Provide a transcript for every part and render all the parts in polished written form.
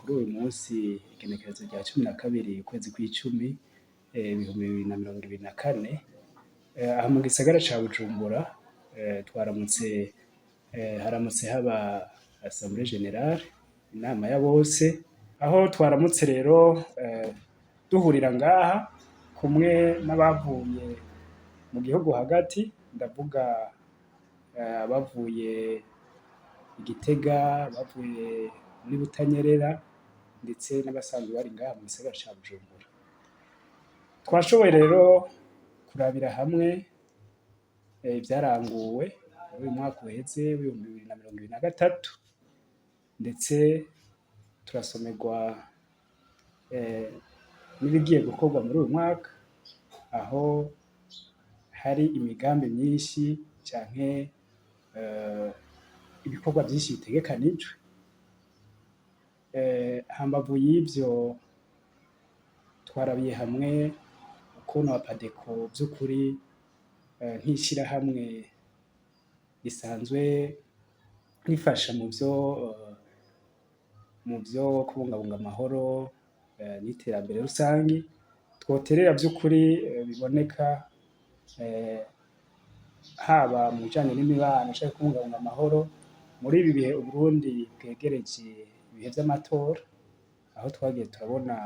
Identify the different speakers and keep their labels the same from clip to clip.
Speaker 1: Kuri uyu munsi, igenekerezo rya 12 ukwezi kw'icumi 2024, aha mu gisagara ca Bujumbura, twaramutse haramutse haba assemblée générale, inama ya bose, aho twaramutse rero duhurira ngaha kumwe n'abavuye mu gihugu hagati, ndavuga abavuye i Gitega, abavuye muri Butanyerera, ndetse n'abasanzwe bari ngaha mu gisagara ca Bujumbura. Twashoboye rero kurabira hamwe ivyaranguwe muri uyu mwaka uheze w'2023, ndetse turasomerwa n'ibigiye gukorwa muri uyu mwaka, aho hari imigambi myinshi canke ibikorwa vyinshi bitegekanijwe. Hambavu y'ivyo, twarabiye hamwe ukuntu APADECO vy'ukuri, nk'ishirahamwe risanzwe rifasha mu vyo kubungabunga amahoro n'iterambere rusangi, twoterera vy'ukuri biboneka, haba mu bijanye n'imibano canke kubungabunga amahoro muri ibi bihe Uburundi bwegereje ibihe vy'amatora, aho twagiye turabona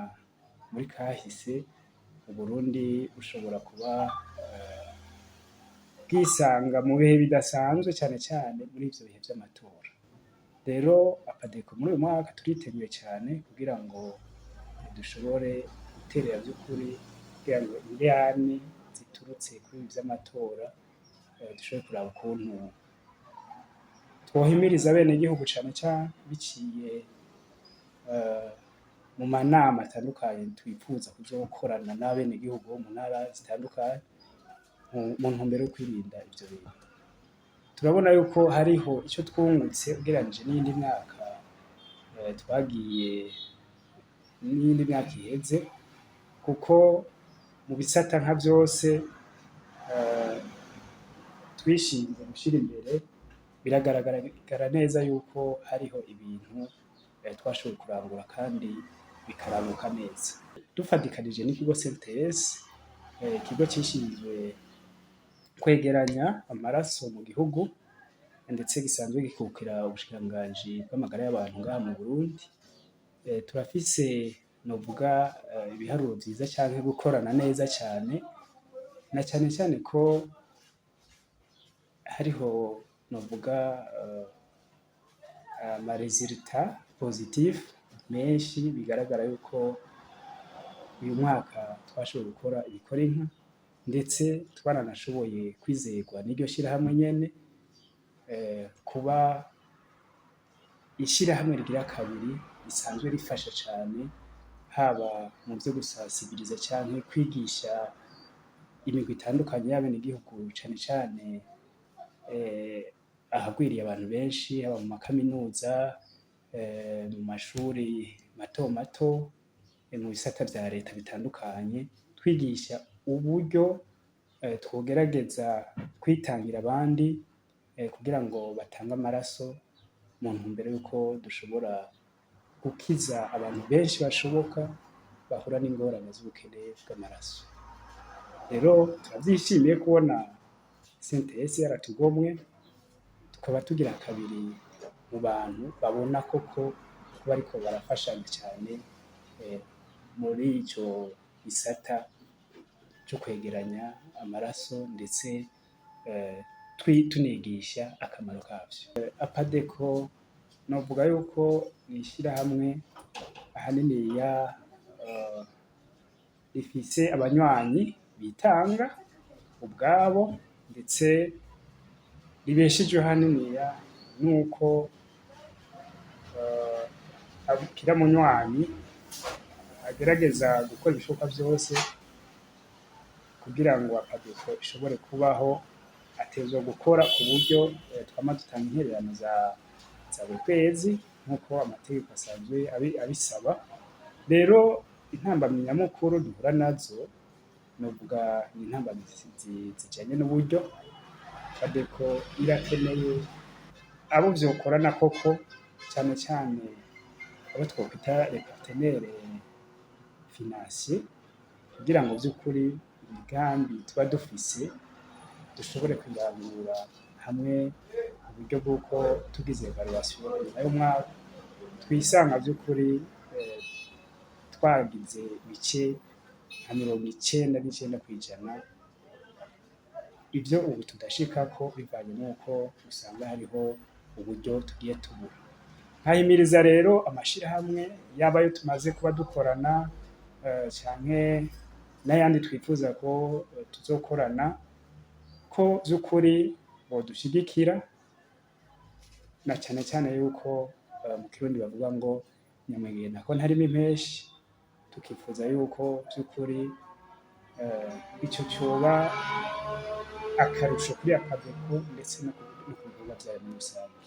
Speaker 1: muri kahise Uburundi bushobora kuba bwisanga mu bihe bidasanzwe, cane cane muri ivyo bihe vy'amatora. Rero APADECO muri uyu mwaka turiteguye cane kugira ngo dushobore guterera vy'ukuri, kugira ngo ingorane ziturutse kuri ibi vy'amatora, dushobore kuraba ukuntu twohimiriza abenegihugu, cane cane biciye mu manama atandukanye twipfuza kuzokorana n'abenegihugu bo mu ntara zitandukanye, mu ntumbero yo kwirinda ivyo bintu. Turabona yuko hariho ico twungutse ugereranije n'iyindi myaka twagiye, n'iyindi myaka iheze, kuko mu bisata nka vyose twishinze gushira imbere, biragaragara neza yuko hariho ibintu twashoboye kurangura kandi bikaranguka neza, dufadikanije n'ikigo CNTS, ikigo cishinzwe kwegeranya amaraso mu gihugu, ndetse gisanzwe gikukira ubushikiranganji bw'amagara y'abantu ngaha mu Burundi. Turafise novuga ibiharuro vyiza canke gukorana neza cane, na cane cane ko hariho novuga ama résultats positifs menshi. Bigaragara yuko uyu mwaka twashoboye gukora ibikora inka, ndetse twaranashoboye kwizerwa n'iryo shirahamwe nyene kuba ishirahamwe rigira kabiri risanzwe rifasha cane, haba mu vyo gusensibiliza canke kwigisha imigwi itandukanye y'abenegihugu, cane cane ahagwiriye abantu benshi, haba mu makaminuza, mu mashuri mato mato, mu bisata vya leta bitandukanye, twigisha uburyo twogerageza kwitangira abandi kugira ngo batange amaraso, mu ntumbero yuko dushobora gukiza abantu benshi bashoboka bahura n'ingorane z'ubukene bw'amaraso. Rero turavyishimiye kubona CNTS yaratugomwe, tukaba tugira kabiri mu bantu babona koko ko bariko barafashanya cane muri ico gisata co kwegeranya amaraso, ndetse tunigisha akamaro kavyo. APADECO novuga yuko ni ishirahamwe ahaniniya rifise abanywanyi bitanga ubwabo, ndetse ribeshejeho ahaniniya nuko kira munywanyi agerageza gukora ibishoboka vyose kugira ngo APADECO ishobore kubaho. Ategerezwa gukora ku buryo twama dutanga intererano za buri kwezi nk'uko amategeko asanzwe abisaba. Rero intambamyi nyamukuru duhura nazo, novuga ni intambamyi zijanye n'uburyo. APADECO irakeneye abo vyokorana koko, cane cane. abo twokwita les partenaires financiers, kugira ngo vy'ukuri imigambi tuba dufise dushobore kuyirangura hamwe, mu buryo bw'uko tugize évaluation nyuma y'umwaka twisanga vy'ukuri twagize ibice nka 99%. Ivyo ubu tudashikako bivanye n'uko usanga hariho uburyo tugiye tubura. Nkahimiriza rero amashirahamwe, yaba ayo tumaze kuba dukorana canke n'ayandi twifuza ko tuzokorana, ko vy'ukuri bodushigikira, na cane cane yuko mu Kirundi bavuga ngo nyamugigima ko ntarima impeshi. Tukifuza yuko vy'ukuri ico coba akarusho kuri ACADECO ndetse no ku bikorwa vyayo muri rusange.